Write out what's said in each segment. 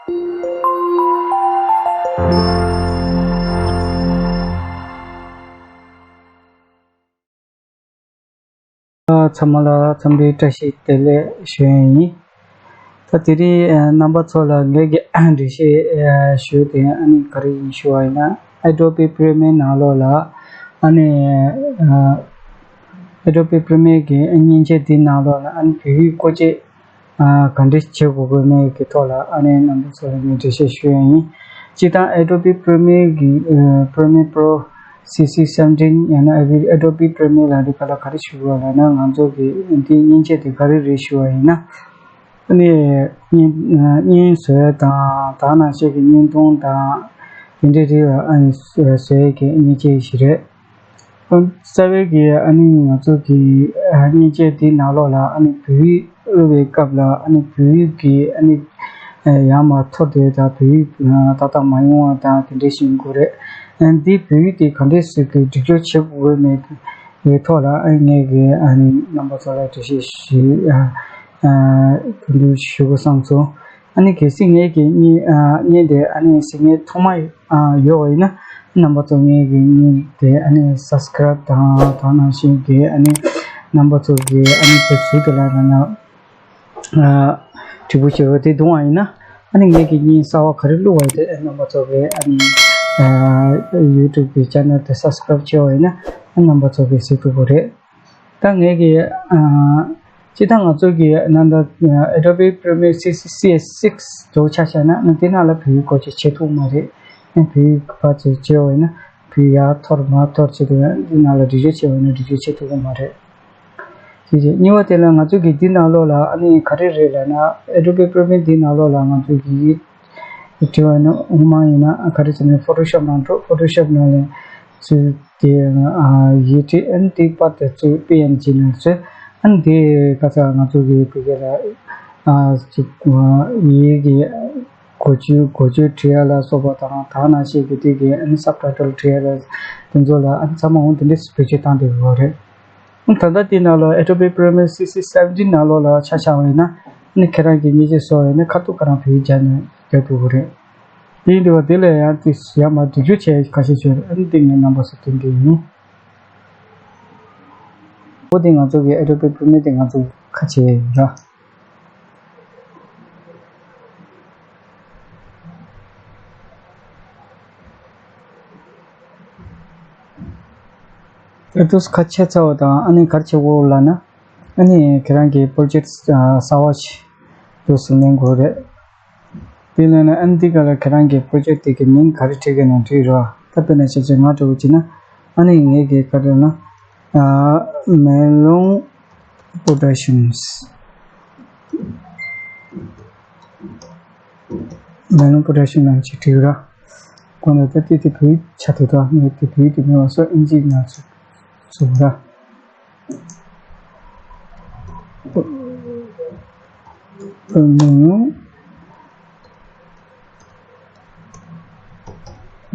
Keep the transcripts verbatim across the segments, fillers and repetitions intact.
ཚང་མ་ལ་འཚམས་འདྲི་བཀྲ་ཤིས་བདེ་ལེགས་ཞུ་ཡ་ཡིན། ད་དེ་རིང་རྣམ་པ་ཚོ་ལ་ངེད་ཀྱི་འགྲེལ་བཤད་ཞུ་དེ་ཨ་ནི་ག་རེ་ཡིན་ཞུ་བ་ཡིན་ན། Adobe Premiere ནང་ལོགས་ལ་ཨ་ནི་Adobe Premiere གི་མཉེན་ཆས་འདི་ནང་ལོགས་ལ་ཨ་ནི་བོད་ཡིག་བཀོལ་སྤྱོད་ག་འདྲ་བྱེད་དགོས་དགོས་མེད་ཀྱི་ཐོག་ལ་ཨ་ནི་རྣམ་པ་ཚོ་ལ་ངས་འགྲེལ་བཤད་ཞུ་ཡ་ཡིན། སྤྱིར་བཏང་Adobe Premiere གི་Premiere Pro C C seventeen ཡང་ན་Adobe Premiere ལ་རིགས་པ་ལ་ག་རེ་ཞུ་དགོས་ལབ་ན། ང་ཚོ་གི་འདི་མཉེན་ཆས་དེ་ག་རེ་རེད་ཞུ་བ་ཡིན་ན། ཨ་ནི་བརྙན་བརྙན་བཟོ་ཡ་དང་དེ་ནང་བཞིན་གྱི་བརྙན་ཐུང་དང་དེ་འདྲའི་རིགས་ལ་ཨ་ནི་བཟོ་ཡ་གི་མཉེན་ཆས་ཤིག་རེད། རྩ་བའི་གི་ཨ་ནི་ང་ཚོ་གི་མཉེན་ཆས་འདི་ནང་ལོགས་ལ་ཨ་ནི་བོད་ཡིག་ཀློག་པའི་སྐབས་ལ་ཨ་ནི་བོད་ཡིག་གི་ཨ་ནི་ཡར་མར་འཐོར་དེ་དང་བོད་ཡིག་ཏག་ཏག་མ་ཡོང་བ་དང་དེ་འདྲ་ཞིག་དགོས་རེད། འདི་བོད་ཡིག་དེ་ག་འདྲས་སེ་གི་སྒྲིག་སྦྱོར་བྱེད་དགོས་མེད་པའི་ཐོག་ལ་ཨ་ནི་ངས་གི་ཨ་ནི་རྣམ་པ་ཚོ་ལ་འགྲེལ་བཤད་ཞུ་ཞུ་དགོས་བསམ་སོང་། ཨ་ནི་གལ་སྲིད་ངེད་ཀྱི་བརྙན་ཨ་བརྙན་དེ་ཨ་ནི་གཟིགས་མཁན་ཐོག་མ་ཨ་ཡོད་པ་ཡིན་ན། རྣམ་པ་ཚོ་ངེད་ཀྱི་བརྙན་དེ་ཨ་ནི་སབ་སི་ཀ་རབ་དང་དེ་ནང་བཞིན་གྱི་ཨ་ནི་རྣམ་པ་ཚོ་གི་ཨ་ནི་དེ་ཟུར་དུ་ལ་ན་ན་ཨ་དྲིལ་བུ་ཞེ་པོ་དེ་བརྡུང་བ་ཡིན་ན། ཨ་ནི་ངེད་ཀྱི་བརྙན་གསར་པ་ག་རེ་བླུགས་པ་དེ་རྣམ་པ་ཚོ་གི་ཨ་ནི་ཨ་ཡུ་ཊུབ་གི་ཆེ་ནལ་དེ་སབ་སི་ཀ་རབ་བྱས་པ་ཡིན་ན་ཨ་རྣམ་པ་ཚོ་གི་གཟིགས་ཐུབ་ཀྱི་རེད། ད་ངས་ཀྱི་ཨ་སྤྱིར་བཏང་ང་ཚོ་གི་ནང་ད་Adobe Premiere C C C S six དུ་ཆ་བཞག་ན་ཨ་དེ་ནང་ལ་བོད་ཡིག་བཀོལ་སྤྱོད་བྱེད་ཐུབ་མ་རེད། ཨ་བོད་ཡིག་ཕར་ཚུར་བྱས་པ་ཡིན་ན་བོད་ཡར་འཐོར་མར་འཐོར་བྱེད་དུས་ཨ་འདི་ནང་ལ་སྒྲིག་སྦྱོར་བྱས་པ་ཡིན་ན་སྒྲིག་སྦྱོར་བྱེད་ཐུབ་ཀྱི་མ་རེད། ཅེས་བྱས། གཉིས་པ་དེ་ལ་ང་ཚོ་གི་འདི་ནང་ལོགས་ལ་ཨ་ནི་ག་རེ་རེད་ལབ་ན། Adobe Premiere འདི་ནང་ལོགས་ལ་ང་ཚོ་གི་ཡིག་བྲིས་པ་ནི་དབུ་མ་ཡིན་ན་ག་རེ་ཟེར་ན་Photoshop ནང་འགྲོ། Photoshop ནང་ལ་ཚུར་དེ་ཡི་གེ་ཨ་ནི་དེ་པར་དེ་ཚུར་P N G ནང་ཚུར་ཨ་ནི་དེ་ག་ས་ང་ཚོ་གི་བོད་སྐད་ལ་ཨ་ཅིག་ཡི་གེ་གོ་ཆོད་གོ་ཆོད་བྲིས་ཡ་ལ་སོགས་པ་དང་དེ་ནང་བཞིན་གྱི་དེ་གི་ཨ་ནི་Subtitle བྲིས་ཡ་ལ་དེ་ཚོ་ལ་ཨ་ནི་ཚང་མ་འོང་དེ་འདྲས་བེད་སྤྱོད་བཏང་བསྡད་ཡོད་རེད། ད་ལྟ་དེའི་ནང་ལ་Adobe Premiere C C seventeen ནང་ལོགས་ལ་ཆ་བཞག་པ་ཡིན་ན་ཨ་ནི་ཁྱེད་རང་གི་མཉེན་ཆས་བཟོ་བ་ཡིན་ན་ཁ་ཐུག་ཁ་རང་བོད་ཡིག་སྦྱར་ནས་སྦྱར་ཐུབ་ཀྱི་རེད། དེ་ཡིན་དུས་དེ་ལ་ཡང་དེ་ཡར་མར་སྒྲིག་སྦྱོར་བྱས་ཁ་ཤས་ཡོད་རེད། ཨ་ནི་དེ་ངས་རྣམ་པ་ཚོར་སྟོན་གྱི་ཡིན། འོ་དེ་ང་ཚོ་གི་Adobe Premiere དེ་ང་ཚོ་ཁ་ཕྱེ་ཡིན་ར། ཨ་དུས་ཁ་ཕྱེ་ཚར་བ་དང་ཨ་ནི་ག་རེ་བྱེད་དགོས་ལབ་ན། ཨ་ནི་ཁྱེད་རང་གི་པོ་རོ་ཇེཀ་གསར་པ་ཞིག་དུ་སུ་ལེན་དགོས་རེད། དེ་ལས་ན་ཨ་ནི་འདི་ག་ལ་ཁྱེད་རང་གི་པོ་རོ་ཇེཀ་དེ་གི་མིང་ག་རེ་བྲིས་གི་ན་བྲིས་རོགས། ད་དཔེར་ན་བྱས་ཙང་ང་འདྲ་བོ་བྱས་ན་ཨ་ནི་ངས་གི་ག་རེ་ན་ཨ་མེ་ལོང་པོ་རོ་ཌག་ཤན། མེ་ལོང་པོ་རོ་ཌག་ཤན་ལབ་ཅིག་བྲིས་ར། ཁོ་ན་ད་དེ་དེ་བོད་ཡིག་ཆ་དེ་དང་ངས་དེ་བོད་ཡིག་དེ་མེད་པ་སོགས་ཨིན་ཇི་ནང་ཚུར་བཟོ་ར། མེ་ལོང་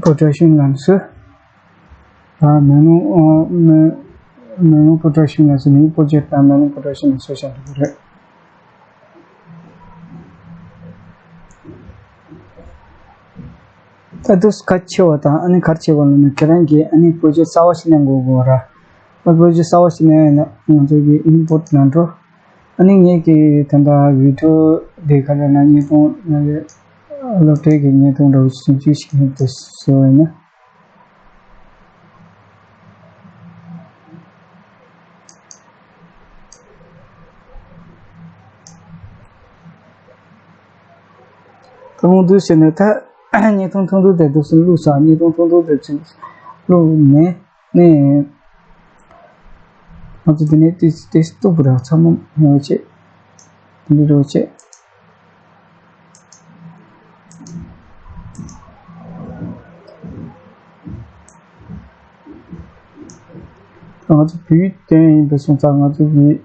པོ་རོ་ཌག་ཤན་ལབ་སོ། ད་མེ་ལོང་ཨ་མེ་མེ་ལོང་པོ་རོ་ཌག་ཤན་ལབ་སོ་ནི་པོ་རོ་ཇེཀ་དང་མེ་ལོང་པོ་རོ་ཌག་ཤན་ལབ་སོ་བྱ་འགྲོ་གི་རེད། ད་དུས་ཁ་ཕྱེ་བ་དང་ཨ་ནི་ག་རེ་བྱེད་དགོས་ལབ་ན་ཁྱེད་རང་གིས་ཨ་ནི་པོ་རོ་ཇེཀ་གསར་པ་ཞིག་ལེན་དགོས་དགོས་ར། ཨ་པོ་རོ་ཇེཀ་གསར་པ་ཞིག་ལེན་ཡིན་ན་ང་ཚོ་གི་ཨིམ་པོར་ཊི་ནང་འགྲོ། ཨ་ནི་ངེད་ཀྱི་ད་ལྟ་བི་ཌི་ཡོ་དེ་ག་ལ་ན་བརྙན་ཐུང་ང་གི་སློབ་གྲྭའི་གི་བརྙན་ཐུང་འདྲ་བོ་ཞིག་ཞིག་ཞིག་ཏུ་བཟོས་ཡིན་ན། ད་རུང་འདུག་ཟེར་ནས་ད་བརྙན་ཐུང་ཐུང་ཐུང་དེ་འདུག་སེ་བླུགས་སོང་། བརྙན་ཐུང་ཐུང་ཐུང་དེ་ཚུར་བླུགས་ནས་ནས་ང་ཚོ་འདི་ནས་ཏིས་ཏིས་གཏུབ་ར་ཚང་མ་ཡོང་བྱེད། འདི་འདྲ་བྱེད། ང་ཚོ་བོད་ཡིག་སྟོན་ཡིན་པའི་སོང་ཙང་ང་ཚོ་ཡིག་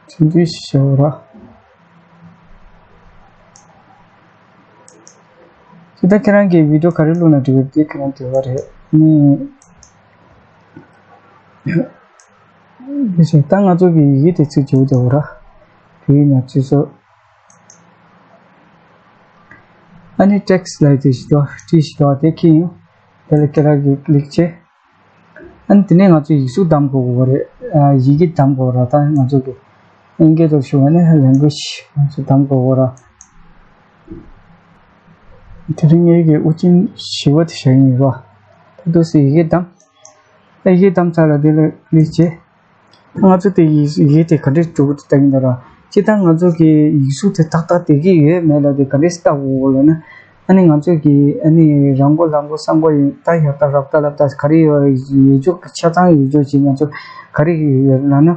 ཚིག་འདི་ཞོར་ར། ད་ཁྱེད་རང་གིས་བི་ཌི་ཡོ་ག་རེ་བླུགས་ན་འགྲིག་གི་རེད། དེ་ཁྱེད་རང་འདོད་པ་རེད། ནི། དེ་བཞིན་ད་ང་ཚོ་གི་ཡི་གེ་དེ་ཚིག་བརྗེ་པོ་དེ་འོ་ར། བོད་ཡིག་ནང་ཚིག་སོགས། ཨ་ནི་text ལབ་དེ་ཞིག་འདུག་བྲིས་ཞིག་འདུག་དེ་ཁྱེར་ཡོང་། དེ་ལ་ཁྱེད་རང་གིས་click བྱེད། ཨ་ནི་དེ་ནས་ང་ཚོ་ཡིག་གཟུགས་བདམས་དགོས་ཀྱི་རེད། ཨ། ཡི་གེ་བདམས་དགོས་ར། ད་ང་ཚོ་གི་ཨིན་སྐད་ཐོག་ཞུ་བ་ནི་language ང་ཚོ་བདམས་དགོས་ཀྱི་ར། དེ་རིང་ངེད་ཀྱི་དབུ་ཅན་བཞི་པ་དེ་བཞག་ཡིན་ར། ད་དུས་སུ་ཡི་གེ་བདམས། ད་ཡི་གེ་བདམས་ཚར་ལ་དེ་ལ་click བྱེད། ད་ང་ཚོ་དེ་ཡི་ཡི་གེ་དེ་ག་འདྲས་འགྲོ་གི་འདུག་ལྟ་གིན་འདུག་ར། སྤྱིར་བཏང་ང་ཚོ་གི་ཡིག་གཟུགས་དེ་ཏག་ཏག་བསྡད་ཀྱི་ཡོད་མེད་ལ་དེ་ག་འདྲས་ལྟ་དགོས་ལབ་ན། ཨ་ནི་ང་ཚོ་གི་ཨ་ནི་རང་མགོ་ལག་མགོ་སེམས་མགོ་ཡིན་ད་ཡག་ད་རབ་ད་ལབ་ད་ག་རེ་ཡོད་ཡོད་ཅོག་ཆ་ཚང་ཡོད་ཅོག་ཅིག་ང་ཚོ་ག་རེ་ཡོད་ལབ་ན།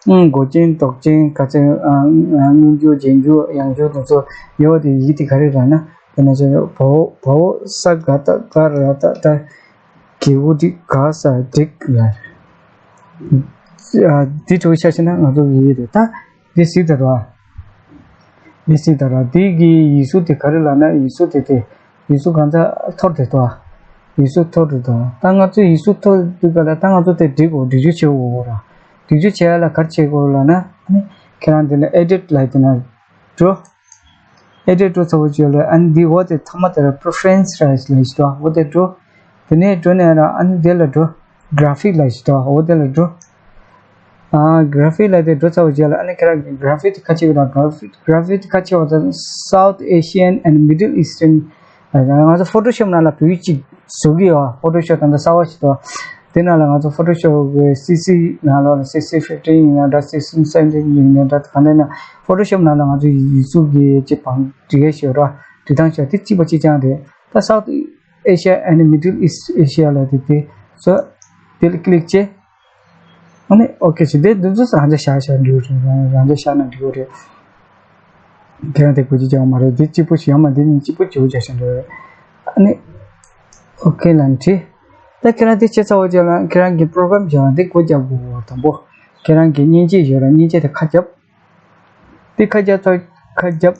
ཨང་། མགོ་ཅན་འདོགས་ཅན་ག་ཚོད་ཨང་། སྔོན་འཇུག་རྗེས་འཇུག་ཡང་འཇུག་དེ་ཚོ་ཡོད་དེ་ཡི་གེ་དེ་ག་རེ་ལབ་ན། དེ་ན་ཚོ་བ་འོག་བ་འོག་ས་ག་ད་ག་ར་ད་ད། གི་གུ་དི་ག་ས་འགྲིག་ལ། ཨ། འདི་འགྲོ་ཤ་ཤེ་ན་ང་ཚོ་ཡི་གེ་དེ་ད་འདི་གཟིགས་ད་ར། འདི་གཟིགས་ད་ར། འདི་གི་ཡིག་གཟུགས་དེ་ག་རེ་ལབ་ན། ཡིག་གཟུགས་དེ་དེ་ཡིག་གཟུགས་གང་ཚ་འཐོར་དེ་དོ། ཡིག་གཟུགས་འཐོར་དེ་དོ། ད་ང་ཚོ་ཡིག་གཟུགས་འཐོར་དུས་ག་ལ་ད་ང་ཚོ་དེ་འགྲིག་གོ་སྒྲིག་སྦྱོར་བྱེད་དགོས་ར། སྒྲིག་སྦྱོར་བྱེད་ཡ་ལ་ག་རེ་བྱེད་དགོས་ལབ་ན། ཨ་ནི་ཁྱེད་རང་དེ་ལ་edit ལབ་དེ་ན་འགྲོ། edit འགྲོ་ཚར་བ་བརྗོད་ལ་ཨ་ནི་འདི་འོ་དེ་ཐ་མ་དེ་ལ་preference ར་ལ་ཞིག་འདུག་འོ་དེ་འགྲོ། དེ་ནས་འགྲོ་ནས་ར་ཨ་ནི་དེ་ལ་འགྲོ། graphic ལ་ཞིག་འདུག་འོ་དེ་ལ་འགྲོ། ཨ། graphic ལ་དེ་འགྲོ་ཚར་བ་བརྗོད་ལ་ཨ་ནི་ཁྱེད་རང་གི་graphic དེ་ཁ་ཕྱེ་གི་ར། graphic graphic དེ་ཁ་ཕྱེ་བ་དང་South Asian and Middle Eastern ང་ཚོ་Photoshop ནང་ལ་བོད་ཡིག་ཅིག་བཟོ་གི་ཡོད། Photoshop ད་ལྟ་གསར་བ་ཞིག་འདུག་དེ་ནང་ལ་ང་ཚོ་Photoshop གི་CC ནང་ལོགས་ལ་CC fifteen ཡིན་ན་འདྲ། CC seventeen ཡིན་ན་འདྲ། གང་ལྟར་ན་Photoshop ནང་ལ་ང་ཚོ་ཡིག་གཟུགས་ཀྱི་ཅིག་བང་འབྲི་ཡས་ཤོད་ར། འབྲི་སྟངས་ཤོད་དེ་གཅིག་པ་གཅིག་རྐྱང་རེད། ད་South Asia and Middle East Asia ལ་དེ་དེ་ཚོ་དེ་ལ་click བྱེད། ཨ་ནི་okay བྱེད། དེ་འདི་ཚོ་རང་འཇགས་བཞག་བཞག་འགྲིག་རེད། རང་རང་འཇགས་བཞག་ན་འགྲིག་རེད། དེ་རང་དེ་དགོས་ཀྱི་ཀྱང་མ་རེད། འདི་གཅིག་པོ་ཞིག་ཡང་མ་འདི་གཉིས་གཅིག་པོ་བྱེད་དགོས་བྱ་ཞིང་རེད། ཨ་ནི་okay ལ་འཁྲི། ད་ཁྱེད་རང་དེ་བྱས་ཚར་བ་རྗེས་ལ་ཁྱེད་རང་གི་program བྱས་ལ་འདི་སྒོ་རྒྱབ་དགོས། དང་པོ་ཁྱེད་རང་གི་མཉེན་ཆས་ཡོད་ར། མཉེན་ཆས་དེ་ཁ་རྒྱབ། འདི་ཁ་རྒྱབ་ཚར་ཁ་རྒྱབ་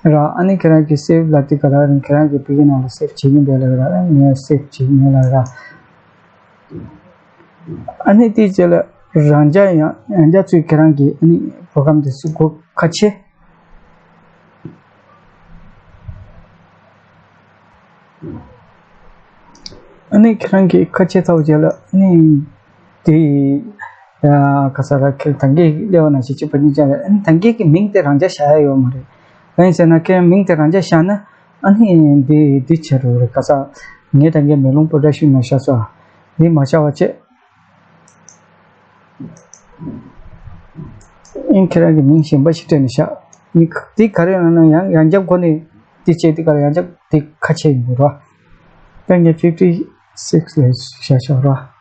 ར། ཨ་ནི་ཁྱེད་རང་གི་save ལ་འདི་ག་ར་རིང་ཁྱེད་རང་གི་ཕ་གི་ནང་ལ་save བྱེད་ཀྱིན་པས་ལ་ར། ངས་save བྱེད་ཀྱིན་ལ་ར། ཨ་ནི་དེའི་རྗེས་ལ་རང་འཇགས་ཡང་རང་འཇགས་ཚུལ་ཁྱེད་རང་གིས་ཨ་ནི་program དེ་ཚུགས་དགོས། ཁ་ཕྱེ། ཨ་ནི་ཁྱེད་རང་གིས་ཁ་ཕྱེ་ཚར་བའི་རྗེས་ལ་ཨ་ནི་དེ་ཡི་ཁ་ས་ར་ཁྱེད་ད་གིན་སླེབས་པ་ནང་བཞིན་གཅིག་པ་གཉིས་ཆ་རེད། ཨ་ནི་ད་གིན་གི་མིང་དེ་རང་འཇགས་བཞག་ཡ་ཡོད་མ་རེད། གང་ཡིན་ཟེར་ན་ཁྱེད་རང་མིང་དེ་རང་འཇགས་བཞག་ན་ཨ་ནི་འདི་འདི་བྱེད་རོགས་རེད། ག་ས་ངས་ད་གིན་མེ་ལོང་production ནང་བཞག་སོང་། འདི་མ་བཞག་པ་བྱས། ཨིན་ཁྱེད་རང་གི་མིང་གཞན་པ་ཞིག་སྤྲད་ནས་བཞག་ནི་འདི་ག་རེ་ཡང་ན་ཡང་ཡང་བསྐྱར་སྒོ་ནས་འདི་བྱས་འདི་ག་རེ་ཡང་བསྐྱར་འདི་ཁ་ཕྱེ་ཡིན་དགོས་རོགས། ད་ངས་fifty six ལ་བཞག་ཆོག་རོགས།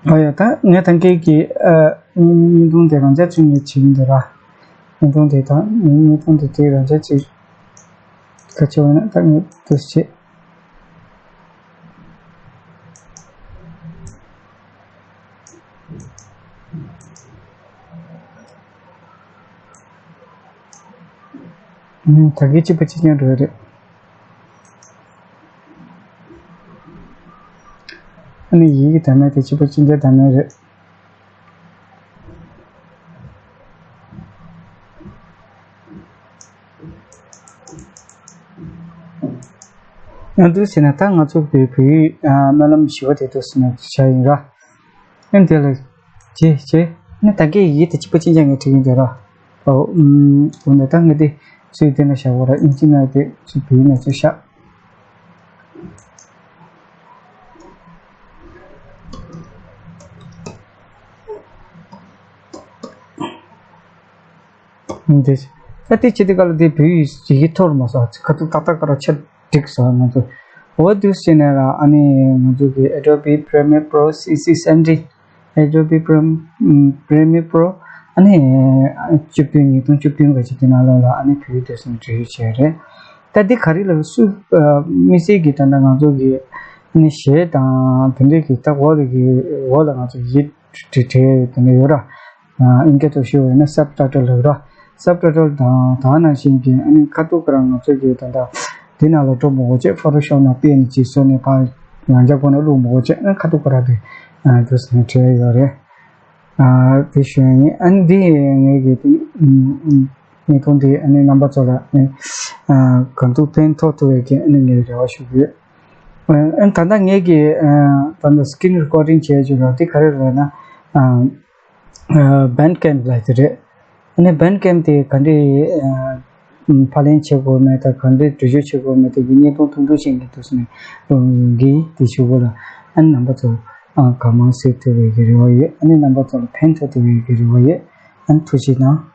ཨ་ཡ། ད་ངས་ད་གིན་གི་ཨ་བརྙན་བརྙན་ཐུང་དེ་རང་འཇགས་ཚུལ་ངས་བྱེད་ཀྱི་འདུག་ར། བརྙན་ཐུང་དེ་དང་བརྙན་ཐུང་དེ་དེ་རང་འཇགས་ཚུལ་ག་ཆེ་བ་ན་ད་ངས་འདུག་བྱེད། ད་གིན་གཅིག་པ་གཅིག་རྐྱང་འགྲོ་ཡ་རེད། ཨ་ནི་ཡིག་གི་བདག་མེད་དེ་གཅིག་པ་གཅིག་རྐྱང་བདག་མེད་རེད། ང་འདུག་ཟེར་ན་ད་ང་ཚོ་བོད་བོད་ཡིག་སྨོན་ལམ་བཞི་པ་དེ་འདུག་ཟེར་ན་བྱ་ཡིན་ར། ཨ་ནི་དེ་ལ་བྱེད་བྱེད་ནི་ད་གིན་ཡིག་དེ་གཅིག་པ་གཅིག་རྐྱང་ངས་བྲིས་ཀྱིན་བསྡད་ར། ཨོ། འོ་ན་ད་ངས་དེ་ཚུལ་དེ་ན་བཞག་གོ་ར། ཨིན་ཇི་ནང་དེ་ཚུལ་བོད་ཡིག་ནང་ཚུལ་བཞག་འདི། ད་དེ་བྱེད་དུས་སྐབས་ལ་དེ་བོད་ཡིག་ཡི་གེ་འཐོར་མ་སོང་། ཁ་ཐུག་ཏག་ཏག་ཁ་ར་ཆ་འགྲིག་སོང་། ང་ཚོ་འོ་དུས་ཟེར་ནས་ར། ཨ་ནི་ང་ཚོ་གི་Adobe Premiere Pro C C seventy Adobe Prem- Premiere Pro ཨ་ནི་བཅུ་བདུན། ཉིས་སྟོང་བཅུ་བདུན་ག་ཅིག་དེ་ནང་ལོགས་ལ་ཨ་ནི་བོད་ཡིག་དེ་ཚོ་འབྲི་ཡོད་བྱས་རེད། ད་འདི་ག་རེ་ལ་སུ་དམིགས་བསལ་གྱི་ད་ལྟ་ང་ཚོ་གི་ཨ་ནི་གཞས་དང་དེ་འདྲས་ཀྱི་ད་འོག་ལ་གི་འོག་ལ་ང་ཚོ་ཡིག་བྲིས་བྲིས་དེ་འདྲ་ཡོད་ར། ཨིན་སྐད་ཐོག་ཞུ་བ་ཡིན་ན་subtitle ལབ་ར། subtitle དང་ད་ནང་བཞིན་གྱི་ཨ་ནི་ཁ་ཐུག་ཁ་ར་ང་ཚོ་གི་ད་ལྟ་འདི་ནང་ལ་འགྲོ་མི་དགོས་བྱས། Photoshop ནང་པེ་ནི་ཅིག་བཟོས་ནས་ཕར་ཡང་བསྐྱར་ཁོ་ན་བླུག་མི་དགོས་བྱས། ཨ་ཁ་ཐུག་ཁ་ར་དེ་ ཨ་དུ་སེ་ནས་བྲིས་ཡོད་རེད། ཨ་དེ་ཞུ་ཡ་ཡིན། ཨ་ནི་འདི་ངེད་ཀྱི་དེ་ཨུམ་ཨུམ་བརྙན་ཐུང་འདི་ཨ་ནི་རྣམ་པ་ཚོ་ལ་ཨ་ནི་ཨ་གང་ཐུབ་ཕན་ཐོགས་ཐུབ་པའི་གི་ཨ་ནི་ངས་རེ་བ་ཞུ་གི་ཡོད། ཨ་ནི་ད་ལྟ་ངེད་ཀྱི་ཨ་ད་ལྟ་སི་ཀི་རིན་རི་ཀོར་ཌིང་བྱས་ཡོད་ར། དེ་ག་རེ་རེད་ལབ་ན་ཨ་ཨ་བན་ཀེམ་ལབ་དེ་རེད། ཨ་ནི་བན་ཀེམ་དེ་ག་འདྲས་ཨ་ཕབ་ལེན་བྱེད་དགོས་མེད་དང་ག་འདྲས་འགྲེལ་བརྗོད་བྱེད་དགོས་མེད་དང་ཡིན་བརྙན་ཐུང་ཐུང་ཐུང་ཞིག་གི་འདུག་སེ་ནས་གི་དེ་ཞུ་དགོས་ལ། ཨ་ནི་རྣམ་པ་ཚོ་ཨ་གང་མང་གཟིགས་ཐུབ་པའི་གི་རེ་བ་ཡོད། ཨ་ནི་རྣམ་པ་ཚོ་ལ་ཕན་ཐོགས་ཐུབ་པའི་གི་རེ་བ་ཡོད། ཨ་ནི་ཐུགས་རྗེ་གནང་།